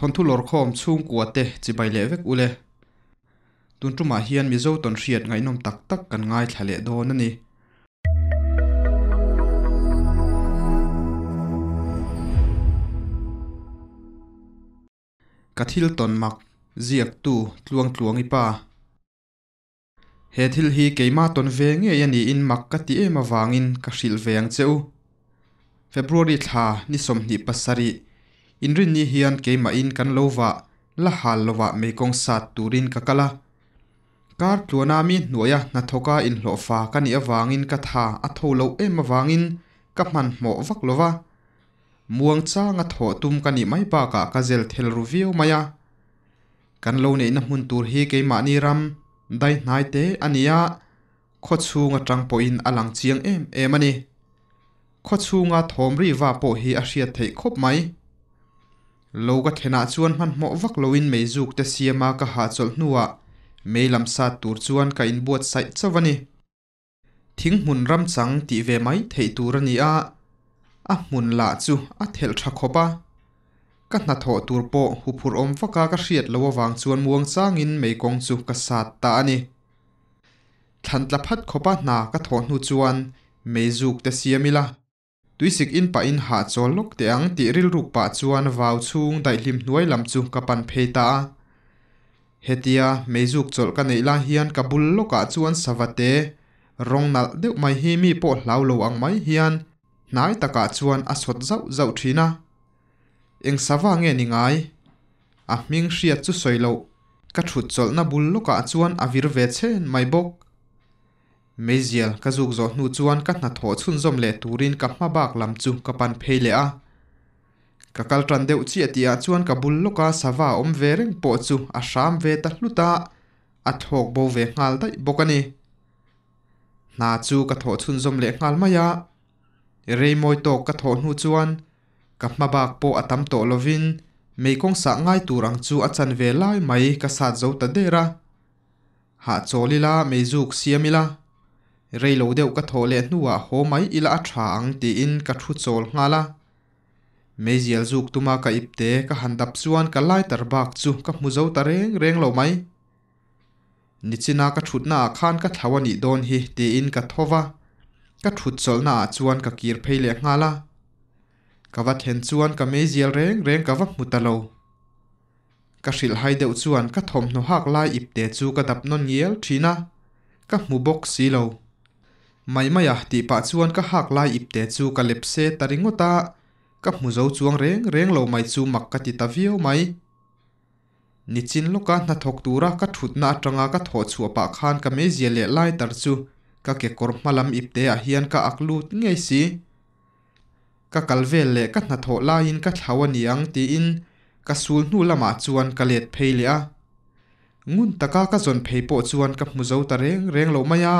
Thawnthu lawrkhawm chhungkua te chibai leh vek ule. Tun tumah hian Mizo tawn hriat ngaihnawm tak tak kan ngaithla leh dawn a ni. Ka thil tawn mak ziaktu Tluangtluangi pa. He thil hi keimah tawn ve ngei a niin mak ka ti em avangin ka hrilh ve ang che u. February thla ni 27 inrinni hian keimahin kan lo vah la hal lovah meikawng sat turin ka kal a. Kar tluana mi hnuaia hnathawka inhlawhfa ka nih avangin ka tha a tho loh em avangin ka hmanhmawh vak lova. Muangchanga thawh tum ka nih mai bakah ka zel thel ru viau mai a. Kan lo neihna hmun tur hi keimahni ram dai hnai te a ni a, khaw chhung atang pawhin a lang chiang em em a ni. Khaw chhunga thawm ri va pawh hi a hriat theih khawp mai. Lo ka thlenah chuan hmanhmawh vak loin meizuk te siama ka hahchawlh hnuah mei lam sat tur chuan ka inbuatsaih chauh a ni. Thing hmun ramchang tih ve mai theih tur a ni a, a hmun lah chu a thelh tha khawp a. Ka hnathawh tur pawh huphurh awm vaka ka hriat loh avang chuan muangchangin meikawng chu ka sat ta a ni. Thlan tla phat khawpa hna ka thawh hnu chuan meizuk te siam ila, tuisik in pahin hahchawl lawk teh ang tih rilruk pah chuan vau chhung daihlim hnuai lam chu ka pan phei ta a. Hetia meizuk chawlh ka neih lai hian ka bul lawkah chuan savate rawng nalh deuh mai hi mi pawh hlau lo ang mai hian hnai takah chuan a sawt zauh zauh thin a. Eng sava nge ni ngai? A hming hriat chu sawi loh, ka thut chawlhna bul lawkah chuan a vir ve chhen mai bawk. Meizial ka zuk zawh hnu chuan ka hnathawh chhunzawm leh turin ka hma bak lam chu ka pan phei leh a. Ka kal tan deuh chiah tihah chuan ka bul lawka sava awm ve reng pawh chu a hram ve ta hlut a, a thlawk bo ve nghal daih bawk a ni. Hna chu ka thawh chhunzawm leh nghal mai a, rei mawi tawk ka thawh hnu chuan ka hma bak pawh a tam tawh lovin meikawng sah ngai tur ang chu a chan ve lai mai ka sat zo ta der a. Hahchawl ila, meizuk siam ila, rei lo deuh ka thawh leh hnuah haw mai ila a tha ang tiin ka thu chawl nghal a. Meizial zuk tuma ka ipte ka han dap chuan ka lighter bak chu ka hmu zo ta reng reng lo mai. Nichina ka thutna ah khan ka thlau a nih dawn hi tiin ka tho va, ka thut chawlhna ah chuan ka kir phei leh nghal a. Ka va thlen chuan ka meizial reng reng ka va hmu ta lo. Ka hrilh hai deuh chuan ka thawmhnaw hak lai ipte chu ka dap nawn ngial thin a, ka hmu bawk si lo. Mai mai a tih pah chuan ka hak lai ipte chu ka lep se ta ringawt a, ka hmu zo chuang reng reng lo mai chu mak ka ti ta viau mai. Nichin lawka hnathawk tura ka thutna atanga ka thawh chhuah pah khan ka meizia leh lighter chu ka kekawr hmalam ipte ah hian ka ak lut ngei si. Ka kal vel leh ka hnathawh laiin ka thlau a ni ang tiin ka sul hnu lamah chuan ka let phei leh a. Ngun taka ka zawn phei pawh chuan ka hmu zo ta reng reng lo mai a.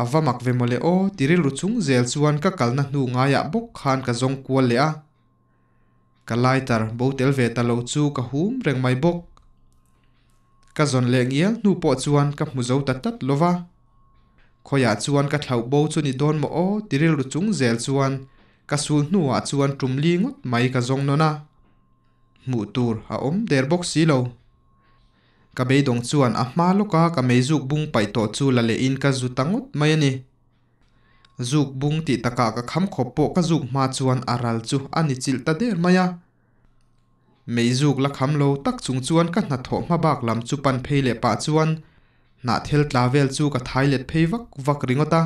A va mak ve mawle aw ti rilru chung zel chuan ka kalna hnu ngaiah bawk khan ka zawng kual leh a. Ka lighter bo tel ve ta lo chu ka hum reng mai bawk. Ka zawn leh ngial hnu pawh chuan ka hmu zo ta tlat lo va. Khawiah chuan ka thlauh bo chu ni dawn maw aw ti rilru chung zel chuan ka sul hnuah chuan tum li ngawt mai ka zawng nawn a. Hmuh tur a awm der bawk si lo. Ka beidawng chuan a hma lawka ka meizuk bung paih tawh chu la lehin ka zu ta ngawt mai a ni. Zuk bung tih takah ka kham khawp pawh ka zuk hma chuan a ral chu a ni chilh ta der mai a. Meizuk la kham lo tak chung chuan ka hnathawh hma bak lam chu pan phei leh pah chuan hnahthel tla vel chu ka thai let phei vak vak ringawt a.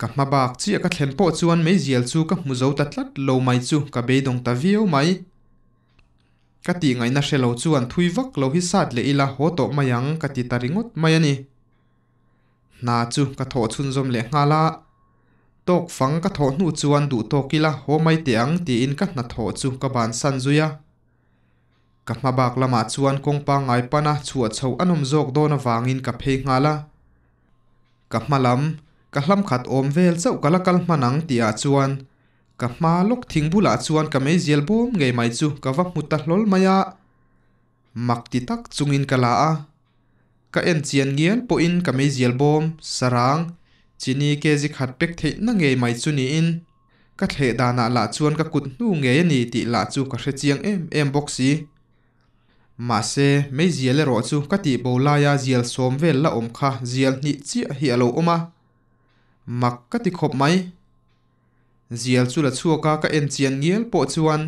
Ka hma bak chiah ka thlen pawh chuan meizial chu ka hmu zo ta tlat lo mai chu ka beidawng ta viau mai. Ka tih ngaihna hre lo chuan thui vak lo hi sat leh ila haw tawh mai ang ka ti ta ringawt mai a ni. Hna chu ka thawh chhunzawm leh nghal a, tawk fang ka thawh hnu chuan duh tawk ila haw mai teh ang tiin ka hnathawh chu ka bansan zui a. Ka hma bak lamah chuan kawng pangngai pana chhuah chhoh a nawm zawk dawn avangin ka phei nghal a. Ka hma lam, ka hlam khat awm vel chauh ka la kal hman ang tihah chuan ka hma lawk thing bulah chuan ka meizial bawm ngei mai chu ka va hmu ta hlawl mai a. Mak ti tak chungin ka la a. Ka en chian ngial pawhin ka meizial bawm, sarang, chini kg khat pek theihna ngei mai chu niin. Ka thleh danah lah chuan ka kut hnu ngei a ni tih lah chu ka hre chiang em em bawk si. Mahse, meizial erawh chu ka tihbo laia zial sawm vel la awm kha zial hnih chiah hi a lo awm a. Mak ka ti khawp mai. Zial chu la chhuak a ka en chian ngial pawh chuan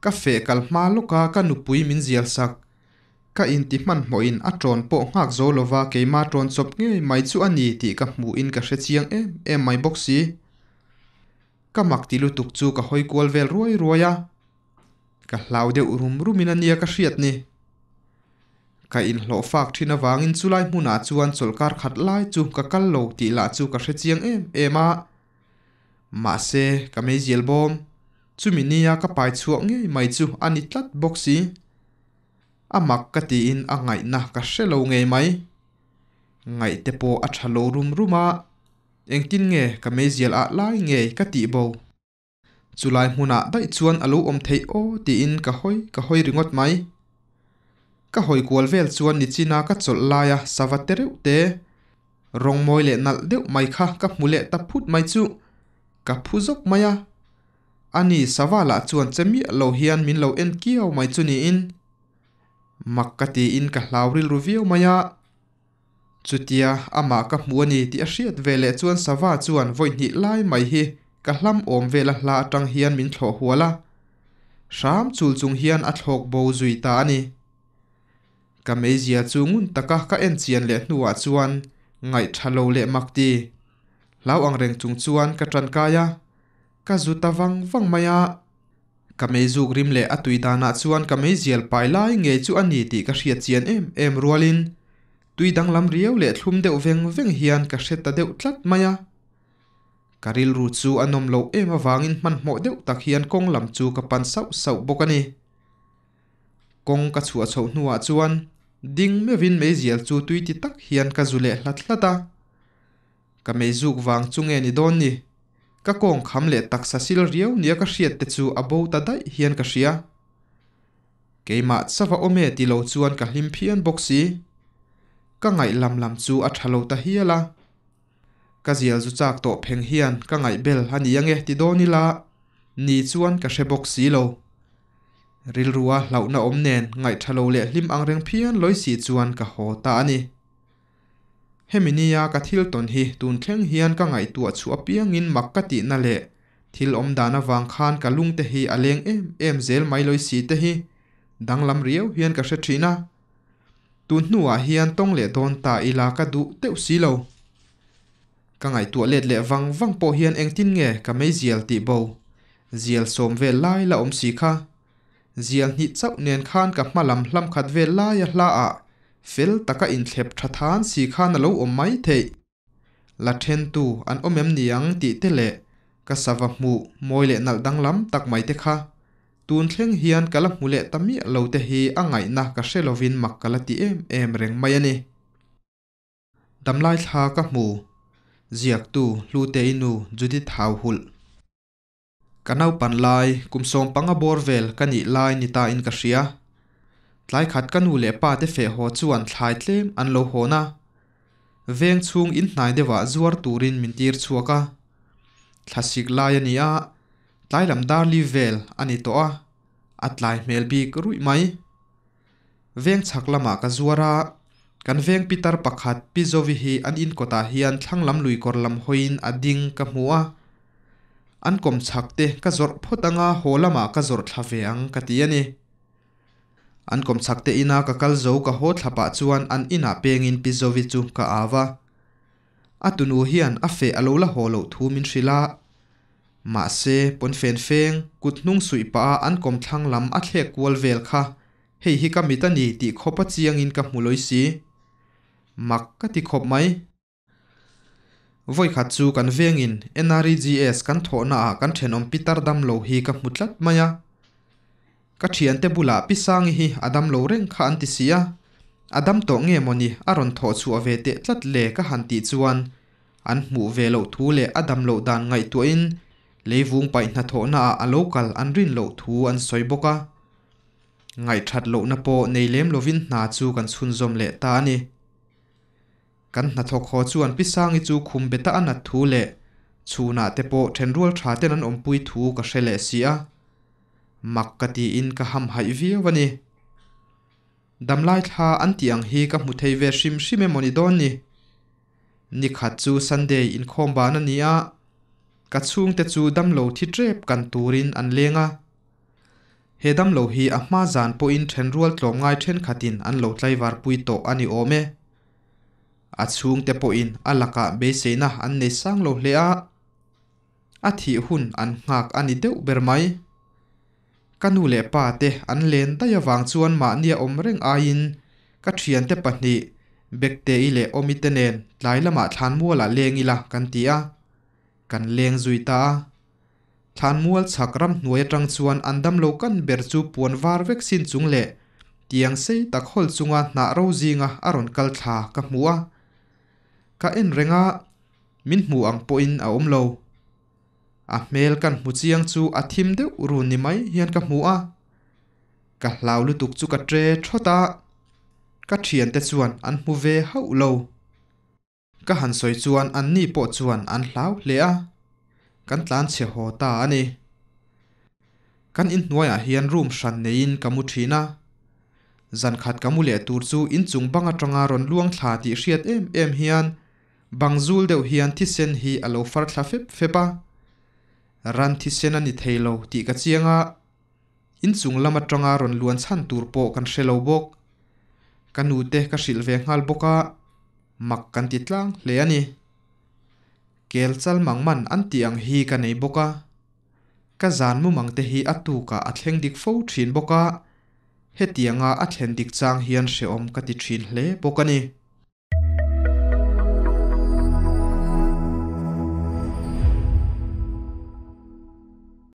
ka feh kal hma lawk a ka nupui min zial sak. Ka inti hmanhmawhin a tawn pawh nghak zo lova keima tawn chawp ngei mai chu a ni tih ka hmuhin ka hre chiang em em mai bawk si. Ka mak ti lutuk chu ka hawi kual vel ruai ruai a, ka hlau deuh rum rumin a nia ka hriat ni. Ka inhlawh fak thin avangin chulai hmunah chuan chawlhkar khat lai chu ka kal lo tih lah chu ka hre chiang em em a. Mahse, ka meizial bawm, chumi nia ka pai chhuah ngei mai chu a ni tlat bawk si. A mak ka tiin a ngaihna ka hre lo ngei mai. Ngaih te pawh a tha lo rum rum a, engtin nge ka meizial ah lai ngei ka tih bo. Chulai hmunah daih chuan a lo awm theih aw tiin ka hawi ka hawi ringawt mai. Ka hawi kual vel chuan nichina ka chawlh laia sava te reuh te, rawng mawi leh nalh deuh mai kha ka hmu leh ta phut mai chu ka phu zawk mai a. Ani sava lah chuan che miah lo hian min lo en kiau mai chu niin mak ka tiin ka hlau rilru viau mai a. Chutia amah ka hmu a ni tih a hriat ve leh chuan sava chuan vawi hnih lai mai hi ka hlam awm vel a hla atang hian min thlawh hual a, hram chul chung hian a thlawk bo zui ta a ni. Ka meizia chu ngun taka ka en chian leh hnuah chuan ngaihtha lo leh mak ti hlau ang reng chung chuan ka tankai a, ka zu ta vang vang mai a. Ka meizuk rim leh a tui danah chuan ka meizial pai lai ngei chu a ni tih ka hriat chian em em rualin tui danglam riau leh thlum deuh veng veng hian ka hre ta deuh tlat mai a. Ka rilru chu a nawm loh em avangin hmanhmawh deuh tak hian kawng lam chu ka pan sauh sauh bawk a ni. Kawng ka chhuah chhoh hnuah chuan ding meuhin meizial chu tui ti tak hian ka zu leh hlat hlat a. Ka meizuk vang chu nge ni dawn ni? Ka kawng kham leh taksa sil riau nia ka hriat te chu a bo ta daih hian ka hria. Keimah chava awm e ti lo chuan ka hlim phian bawk si. Ka ngaih lam lam chu a tha lo ta hial a. Ka zial zu chak tawh pheng hian ka ngaih bel a ni ange ti dawn ila ni chuan ka hre bawk si lo. Rilrua hlauhna awm nen ngaih tha lo leh hlim ang reng phian lawi si chuan ka haw ta a ni. Hemi nia ka thil tawn hi tun thleng hian ka ngaihtuah chhuah apiangin mak ka tihna leh thil awm dan avang khan ka lungte hi a leng em em zel mai lawi si te hi danglam riau hian ka hre thin a. Tun hnuah hian tawng leh dawn ta ila ka duh deuh si lo. Ka ngaihtuah let leh vang vang pawh hian engtin nge ka meizial tih bo zial sawm vel lai la awm si kha. Zial hnih chauh nen khan ka hma lam hlam khat vel laia hla ah fel taka inthlep tha than si khan a lo awm mai theih. La then tu an awm em niang tih te leh ka sava hmuh mawi leh nalh danglam tak mai te kha tun thleng hian ka la hmu leh ta miah lo te hi a ngaihna ka hre lovin mak ka la ti em em reng mai a ni. Damlai thla ka hmu, ziaktu Hlutei nu Judith Hauhulh. Ka naupan lai, kum 15 bawr vel ka nih lai ni ta in ka hria. Tlai khat ka nu leh pa te feh haw chuan thlai tlem an lo hawn a. Veng chhung in hnai deuhah zuar turin min tir chhuak a. Thlasik lai a ni a, tlai lam dar li vel a ni tawh a, a tlai hmel bik ruih mai. Veng chhak lamah ka zuar a, kan veng pitar pakhat Pi Zovi hi an in kawtah hian thlang lam lui kawr lam hawiin a ding ka hmu a. An kawm chhak te ka zawrh phawt anga haw lamah ka zawrh thla ve ang ka ti a ni. An kawm chhak te ina ka kal zo ka haw thla pah chuan an inah pengin Pi Zovi chu ka au a. A tunu hian a feh a lo la haw loh thu min hrilh a. Mahse, pawnfen feng, kut hnung suih pah a an kawm thlang lam a thlek kual vel kha Hei hi ka mit a ni tih khawp a chiangin ka hmu lawi si. Mak ka ti khawp mai. Vawikhat chu kan vengin NREGS kan thawhna ah kan thenawm pitar dam lo hi ka hmu tlat mai a. Ka thiante bulah Pi Sangi hi a dam lo reng kha an ti si a. A dam tawh nge mawni a rawn thawh chhuah ve teh tlat le ka han tih chuan an hmuh ve loh thu leh a dam loh dan ngaihtuahin leivung paih hnathawhna ah a lo kal an rin loh thu an sawi bawk a. Ngaihthat lohna pawh nei lem lovin hna chu kan chhunzawm leh ta a ni. Kan hnathawk haw chuan Pi Sangi chu khum beta a nat thu leh Chhunah te pawh thenrual tha ten an awmpui thu ka hre leh si a, mak ka tiin ka hamhaih viau a ni. Damlai thla an tih ang hi ka hmu thei ve hrim hrim emaw ni dawn ni. Nikhat chu Sunday inkhawm ban a ni a, ka chhungte chu damlo thi tep kan turin an leng a. He damlo hi a hma zan pawhin thenrual tlawmngai thenkhatin an lo tlaivar pui tawh a ni awm e. A chhungte pawhin a lakah beiseina an nei sang lo hle a, a thih hun an nghak a ni deuh ber mai. Ka nu leh pa te an len daih avang chuan mahnia awm reng aiin ka thiante pahnih Bektei leh Awmi te nen tlai lamah thlanmualah leng ila kan ti a, kan leng zui ta a. Thlanmual chhak ramhnuai atang chuan an damlo kan ber chu puan var vek sin chung leh tiang sei tak hawl chunga hnah ro zinga a rawn kal thla ka hmu a. Ka en reng a, min hmu ang pawhin a awm lo. A hmel kan hmu chiang chu a thim deuh run ni mai hian ka hmu a. Ka hlau lutuk chu ka tre thawt a, ka thiante chuan an hmu ve hauh lo. Ka han sawi chuan anni pawh chuan an hlau hle a, kan tlan chhe haw ta a ni. Kan inhnuaiah hian room hran neiin ka mu thin a, zan khat ka mu leh tur chu inchung bang atanga rawn luang thla tih hriat em em hian bang zul deuh hian thisen hi a lo far thla fep fep a. Ran thisen a ni thei lo tih ka chiang a, inchung lam atanga rawn luan chhan tur pawh kan hre lo bawk. Ka nute ka hrilh ve nghal bawk a, mak kan ti tlang hle a ni. Kel chal mang man an tih ang hi ka nei bawk a, ka zan mumang te hi a tukah a thleng dik fo thin bawk a, hetianga a thlen dik chang hian hrehawm ka ti thin hle bawk a ni.